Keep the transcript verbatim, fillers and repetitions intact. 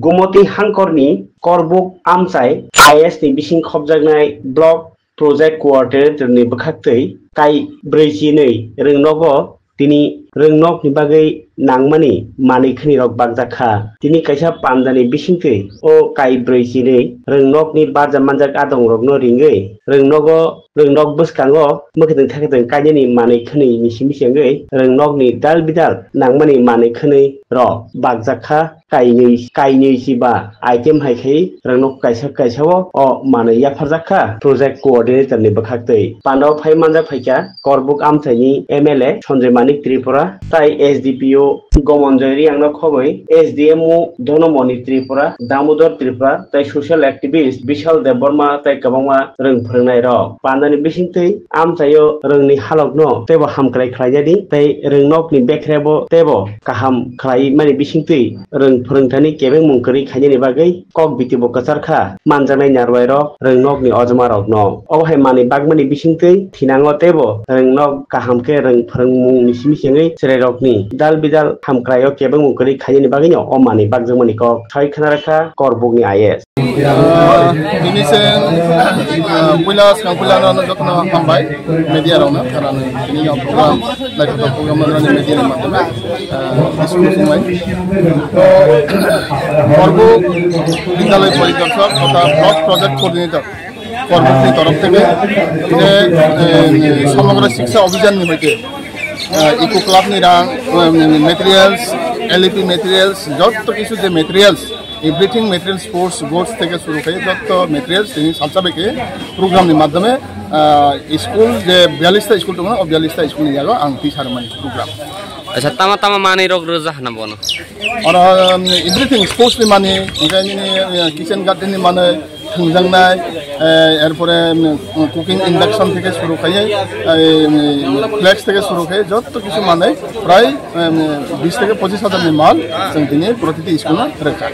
Gumoti Hangkorni Korbuk Amchai I A S ni bising khopjaknai Block Project Coordinator ni bwkhaktwi kai brwi chinwi rwngnogo tini rwngnokni bagwi nangmani manwi khwnwi rok bakjak kha. Tini kaisa pandani bisingtwi o kai brwi chinwi rwngnokni barja manjak adong rokno ringwi rwngnogo rwngnok bwskango mwkhwtwng thakhatwng kainani manwi khwnwi ni simi sengwi rwngnokni dal bidal nangmani manwi khwnwi rok bakjak kha. Kainwi, kainwi si ba item hai khai rwngno kaisa kaisa o, o manwi yapharjak kha project coordinator ni bwkhaktwi. Pandao phai manjak phaikha Korbuk Amchaini M L A Sanjay Manik Tripura, tai S D P O Gomonjoy Riangno khobwi, S D M O Donomoni Tripura, Damodor Tripura, tai social activist Bishal Debbarma tai kwbangma rwng phwrwngnai rok. Pandani bisingtwi amchaio rwngni halokno teibo hamkrai khlaijadi, tei rwngnokni bekrebo teibo kaham khlai mani bisingtwi rwng phwrwngthani kebengmung kwrwi khainani bagwi kok biti bo kwchar kha manjaknai narwai rok rwngnokni ojma rokno. Obo hai manwi bagmani bisingtwi thinango teibo rwngnok kaham khe rwng phwrwngmung ni simi sengwi chwrai rokni dal bidal hamkrai o kebengmung kwrwi khainani bagwino o manwi bagjakmani kok sai khna rwkha Korbukni I A S. Ah, tini se, ah, puila swkang puila no jotono hambai media rok no, karana tini no program, naithotok program no media ni madhyame, ah, discussion lai. To, Korbuk Vidyalay Poridarshok totha Block Project Coordinator, Korbuk ni torof theke, tini, eh, Samagra Shiksha Abhiyan ni hoite, ah, Eco Club ni rang, eh, materials, L E P materials, joto kisu je materials, Everything material sports goods theke suru khai jotto materials tini salsa bai khe program ni madhyame, ah, school je biyalista school tongo, o biyalista school ni yago ang twi sarmani program. Acha, tama tama manwi rok rwja hana bono? Oro, um, everything sports ni manwi, hingke nini, uh, kitchen garden ni manwi, thwngjaknai, eh, erpore, um, cooking induction theke suru khai, eh, um, flex theke suru khai, jotto kisu manwi prai, um, bis theke pochis hajar ni mal chwng tini protiti school no rwkha.